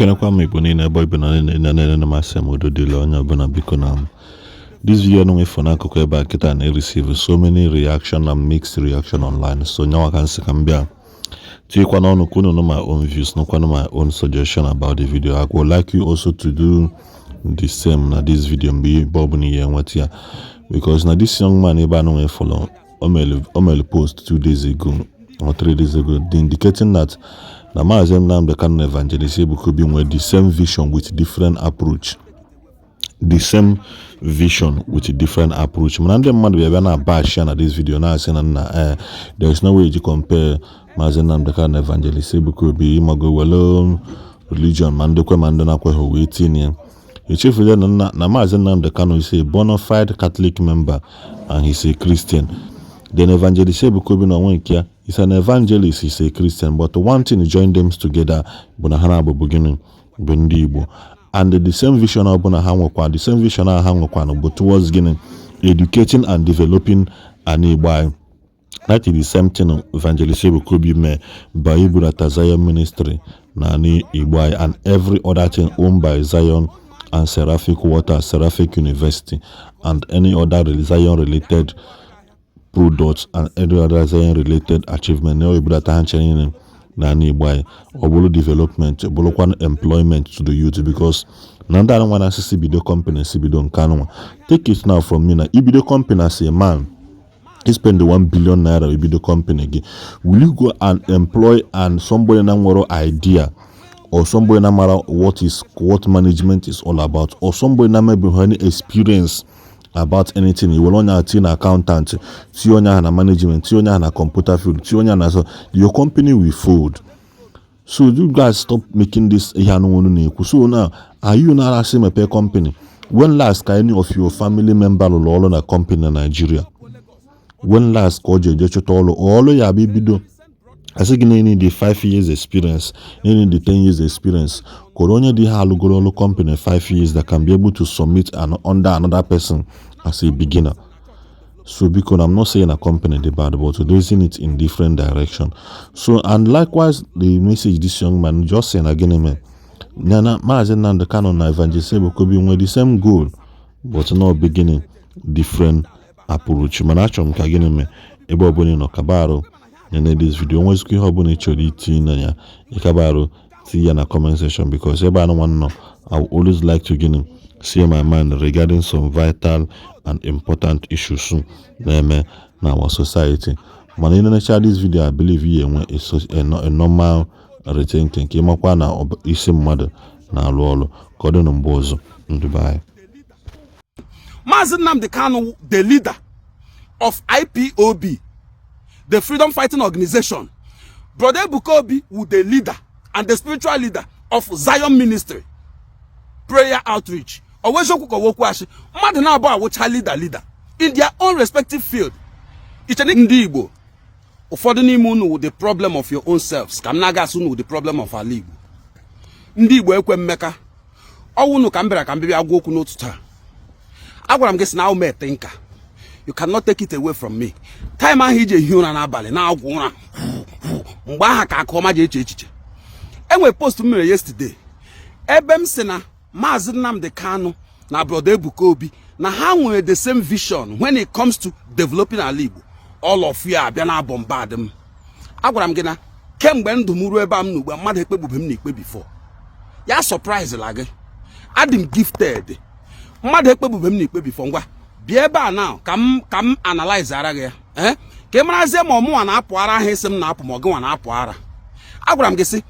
Ekenekwa m Igbo niile ebe ibe na na masị m. Udo dịrị onye ọbụla. Biko, na m this video nwe fọ n'akụkụ ebe a kịta na-receive so many reaction and mixed reaction online, so nyanwa ka nsị ka m bịa tinyekwa n'ọnụ ka unu nụ my own views, nụkwanụ my own suggestion about the video. I would like you also to do the same na this video mgbe ebe ọbụla ihe enweta ya, because na this young man ebe a nwe follow o mere post 2 days ago or 3 days ago, indicating that na Maazị Nnamdi Kanu na Evangelist Ebuka Obi nwere the same vision with different approach, the same vision with different approach. Mana ndị mmadụ bịa bịa na bash ya na this video, na-asị na nna there is no way you compare Maazị Nnamdi Kanu na Evangelist Ebuka Obi. Ịmago wele religion, ma ndị kwe ma ndị na-akweghị wee tinye ya. Echefula na Maazị Nnamdi Kanu is a bona fide Catholic member and he's a Christian. Then Evangelist Ebuka Obi na onwe nke ya is an evangelist, is a Christian. But one thing join them together bụ na ha na-abụ bụ gịnị? Bụ ndị Igbo. And the same vision ọbụla ha nwekwa, the same vision ahụ ha nwekwa bụ towards gịnị? Educating and developing an Igbo anyị. That is the same thing Evangelist Ebuka Obi mee by ibudata Zion Ministry na ala Igbo anyị and every other thing owned by Zion and Seraphic Water, Seraphic University and any other Zion related products and any other Zion related achievement na ebudata ha nche niile n'ala Igbo anyị. Ọ bụrụ development, bụrụkwa employment to the youth, because na ndị anụnwa na-asịsị bido company, si bido nke anụnwa. Take it now from me, na ibido company as a man, you spend the ₦1 billion ibido company gị, will you go and employ and somebody na nwere idea, or somebody na mara what management is all about, or somebody na maybe any experience about anything? Iwere onye ahụ tinye na accountant, tinye onye ahụ na management, tinye onye ahụ na computer field, tinye onye ahụ na, so your company will fold. So you guys stop making this ihe anụ unu na-ekwu. So now, are you na asị mepee company? When last ka any of your family member rụrụ ọrụ na company na Nigeria? When last ka ọ ji eje chọta ọrụ? Ọrụ ya bụ ibido asị gị na need 5 years experience, na need 10 years experience. Kọrọ onye dị ha alụgoro ọrụ company 5 years that can be able to submit and under another person as a beginner. So biko, I'm not saying a company dị bad, but raising it in different direction. So and likewise, the message this young man just saying again, man, na Maazị Nnamdi Kanu na Evangelist Ebuka Obi nwere the same goal but not beginning different approach. Mana achọrọ m ka gịnị mee ebe ọbụla ị nọ kaba arụ nene this video. Nwezikwa ihe ọbụla ị chọrọ itinye na ya, ịkaba arụ tinye ya na comment section, because ebe anụ nwanne nọ, I will always like to gịnị say my mind regarding some vital and important issues na-eme na our society. Mana ị nenecha this video, I believe you enwe a normal rethinking ka ịmakwa na isi mmadụ na-alụ ọrụ. Ka ọ dị na mgbe ọzọ, ndụ be anyị. Mazi Nnamdi Kanu, the leader of IPOB, the freedom fighting organization. Brother Ebuka Obi, who the leader and the spiritual leader of Zion Ministry, prayer outreach. Oweziokwu ka owokwu asị, mmadụ na-abụ awụcha leader leader in their own respective field. Iche ndị Igbo, ụfọdụ n'ime unu wụ the problem of your own selves, ka m na-aga asị unu wụ the problem of ala Igbo. Ndị Igbo ekwe mmeka ọwụ unu ka m bịara ka m bịa gwa okwu n'otu taa. Agwara m gị sị na I'm a thinker, you cannot take it away from me. Time ahụ iji ehi ụra n'abalị na-agwụ ụra, mgbe aha ka akụ ọma ji eche echiche. Enwere post m mere yesterday ebe m sị na Maazị Nnamdi Kanu na Brother Ebuka Obi na ha nwere the same vision when it comes to developing ala Igbo. All of you abịa na bombard m. Agwara m gị na kemgbe ndụ m ruo ebe a m n'ugbu a, mmadụ ekpegbube m n'ikpe before. Ya surprise la gị, adị m gifted. Mmadụ ekpegbube m n'ikpe before. Ngwa, bịa ebe a now ka m analyze ara gị ya, ka ị marazie ma ọmụnwa na-apụ ara ahụ isi m na-apụ, ma ọ gịnwa na-apụ ara. Agwara m gị sị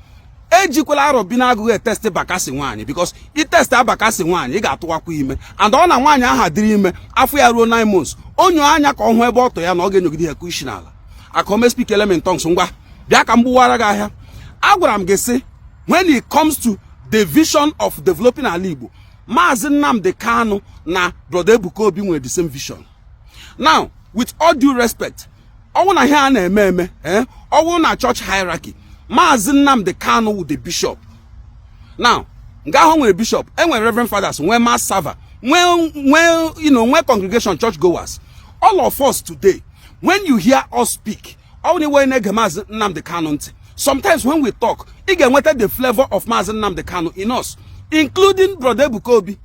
ejikwala arọ bi na-agụghị etest bakasi nwaanyị, because itest abakasi nwaanyị, ị ga-atụwakwa ime. And ọ na nwaanyị ahụ dịrị ime, afọ ya ruo 9 months, onyo anya ka ọ hụ ebe ọ tọ ya na ọ ga-enyogide ya isi n'ala. Akome speak element tongues. Ngwa, bịa ka m gbuwara gị ahịa. Agwara m gị sị when it comes to the vision of developing ala Igbo, Maazị Nnamdi Kanu na Brother Ebuka Obi nwere the same vision. Now, with all due respect, ọwụ na ihe a na-eme eme, ọwụ na church hierarchy, Maazị Nnamdi Kanu wụ the bishop. Now, nga ahụ nwere bishop, enwere reverend fathers, nwee mass server, nwee nwee congregation, church goers. All of us today, when you hear us speak, ọ bụrụ na iwe na-ege Maazị Nnamdi Kanu ntị, Sometimes when we talk, ị ga-enweta the flavor of Maazị Nnamdi Kanu in us, including Brother Ebuka Obi.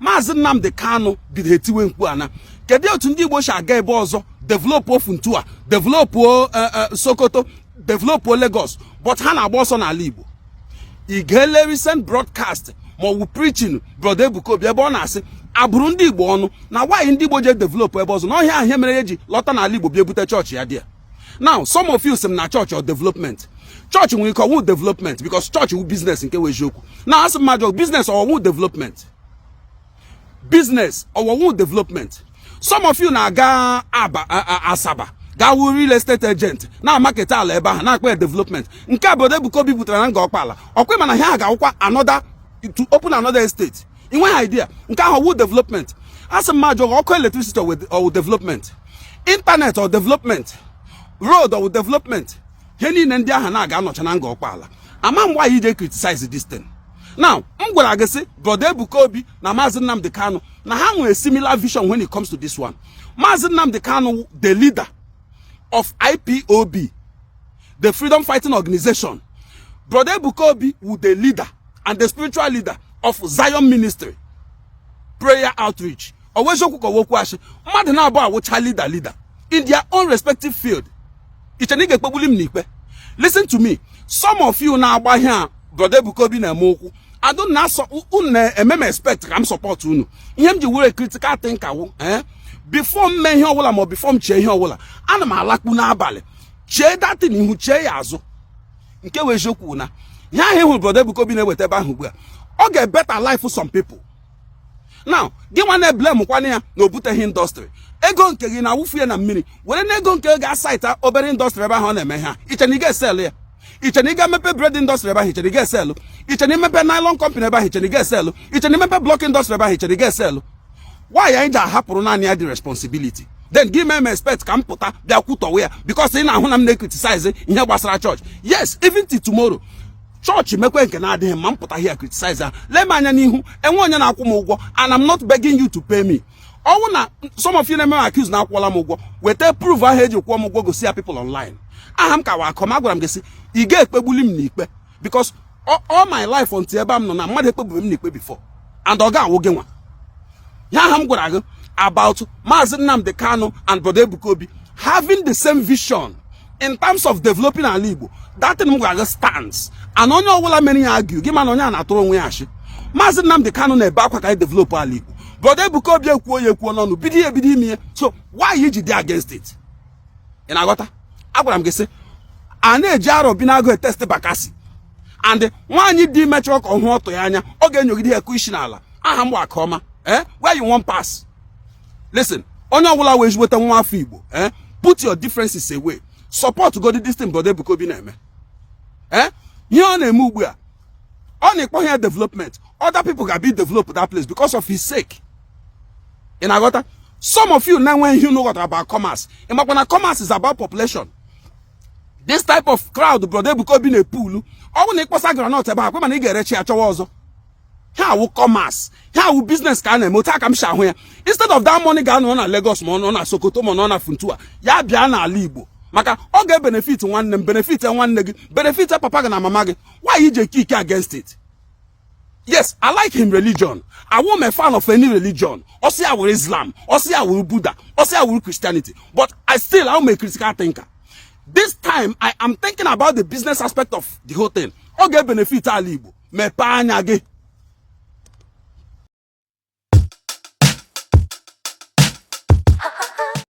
Maazị Nnamdi Kanu bido etiwe mkpu ana kedu otu ndị Igbo si aga ebe ọzọ develop Funtua, develop Sokoto, develop Lagos, but ha na-agba ọsọ n'ala Igbo. Ị ga-ele recent broadcast ma ọ bụ preaching Brother Ebuka Obi ebe ọ na-asị abụrụ ndị Igbo ọnụ na nwaanyị ndị Igbo je develop ebe ọzọ n'ọhịa ahụ mere ya ji lọta n'ala Igbo bịa ebute chọọchị ya dị ya. Now, some of you sị m na chọọchị or development, chọọchị nwere ike ọwụ development because chọọchị wụ business. Nke wụ eziokwu na asị mmadụ, business ọwụ development, business ọwọwụ development. Some of you na-aga Aba, Asaba, ga-awụ real estate agent na market ala ebe ahụ na-akpọ ya development. Nke a Brother Ebuka Obi butere na Nga Ọkpala ọkwa mana ha ga-awụkwa another to open another estate. Ị nweghị idea nke ahụ ọwụ development. Asị m majụ, ọkụ electricity ọwụ development? Internet ọ development? Road ọwụ development? Ihe niile ndị ahụ na-aga anọcha na Nga Ọkpala. Ama mgbe anyị je criticize this thing. Now, m gwara gị sị Brother Ebuka Obi na Maazị Nnamdi Kanu na ha nwere similar vision when it comes to this one. Maazị Nnamdi Kanu, the leader of IPOB, the freedom fighting organization. Brother Ebuka Obi wu the leader and the spiritual leader of Zion Ministry prayer outreach. Ọwụ eziokwu ka ọwokwu asị? Mmadụ na-abụ awụcha leader, leader in their own respective field. Iche na ị ga-ekpegbuli m n'ikpe? Listen to me. Some of you na-agba ihe a Brother Ebuka Obi na-eme okwu adu na asọ unu na-eme m expect ka m support unu. Ihe m ji were critical thinker wụ, before m mee ihe ọbụla ma ọ before m chee ihe ọbụla, ana m alakpu n'abalị chee datin ihu, chee ya azụ. Nke wee eziokwu na ihe ahụ ị hụrụ Brother Ebuka Obi na-eweta ebe ahụ ugbu a, ọ ga-better life some people. Now, gị nwa na-eblame kwana ya na o buteghị industry, ego nke gị na-awụfu ya na mmiri were na ego nke ga-asaịta obere industry ebe ahụ ọ na-eme ha. Iche na ị ga-eselu ya? Iche na ị ga-emepe bread industry ebe ahụ? Iche na ị ga-eselu? Iche na imepe nylon company ebe ahụ? Iche na ị ga-eselu? Iche na imepe block industry ebe ahụ? Iche na ị ga-eselu? Why anyị ji ahapụrụ naanị ya the responsibility? Then give me expect ka m pụta bịa kwutọwe ya because ị na-ahụ na m na-criticize ihe gbasara church. Yes, even till tomorrow, chọọchị mekwe nke na-adịghị mma, m pụta here criticize ha. Lee m anya n'ihu, enwe onye na-akwụ m ụgwọ and I'm not begging you to pay me. Ọnwụ na some of you na-eme m accuse na akwụọla m ụgwọ, weta proof ahụ eji kwụọ m ụgwọ, gosi ya people online. Aha m ka wa akọ m. Agwara m gị sị ị ga-ekpegbuli m n'ikpe because all my life until ebe m nọ na mmadụ ekpegburu m n'ikpe before and ọ ga-awụ gị nwa. Ya aha m gwara gị about Maazị Nnamdi Kanu and Brother Ebuka Obi having the same vision in terms of developing ala Igbo, that thing m gwara gị stands, and onye ọbụla mere ya argue gị mana onye a na-atụrụ onwe ya ashị. Maazị Nnamdi Kanu na-ebe akwa ka anyị develop ala Igbo. Brother Ebuka Obi ekwuo ya ekwuo n'ọnụ, bido ya ebido ime ya. So why you ji dị against it? Ị na-aghọta? Agwara m gị sị a na-eji arọ bi n'agụ etest bakasi and nwaanyị dị ime chọrọ ka ọ hụ ọtụ ya anya, ọ ga-enyogide ya kụ isi n'ala. Aha m bụ Akọma. Where you wan pass? Listen, onye ọbụla wee ezigbote nwa afọ Igbo, put your differences away, support godi this thing Brother Ebuka Obi na-eme. Ihe ọ na-eme ugbu a, ọ na-ekpọ ya development. Other people ga-be develop that place because of his sake. Ị na-aghọta? Some of you na-enweghị ihe unu ghọtara about commerce. Ị makwa na commerce is about population. This type of crowd Brother Ebuka Obi na-epulu, ọ bụ na ịkpọsa groundnut ebe a kwe mana ị ga-erechi ya chọwa ọzọ. Ha awụ commerce, ha awụ business ka a na-eme. Otu aka m si ahụ ya, instead of that money ga-anọ na Lagos ma ọ nọ na Sokoto ma ọ nọ na Funtua, ya bịa n'ala Igbo maka ọ ga-ebenefit nwanne m, benefit nwanne gị, benefit papa gị na mama gị. Why you ji kick against it? Yes, I like him religion. I won't a fan of any religion. Ọsị ya were Islam, ọsị ya were Buddha, ọsị ya were Christianity, but I still am a critical thinker. This time I am thinking about the business aspect of the whole thing. Ọ ga-ebenefit ala Igbo. Mepee anya gị.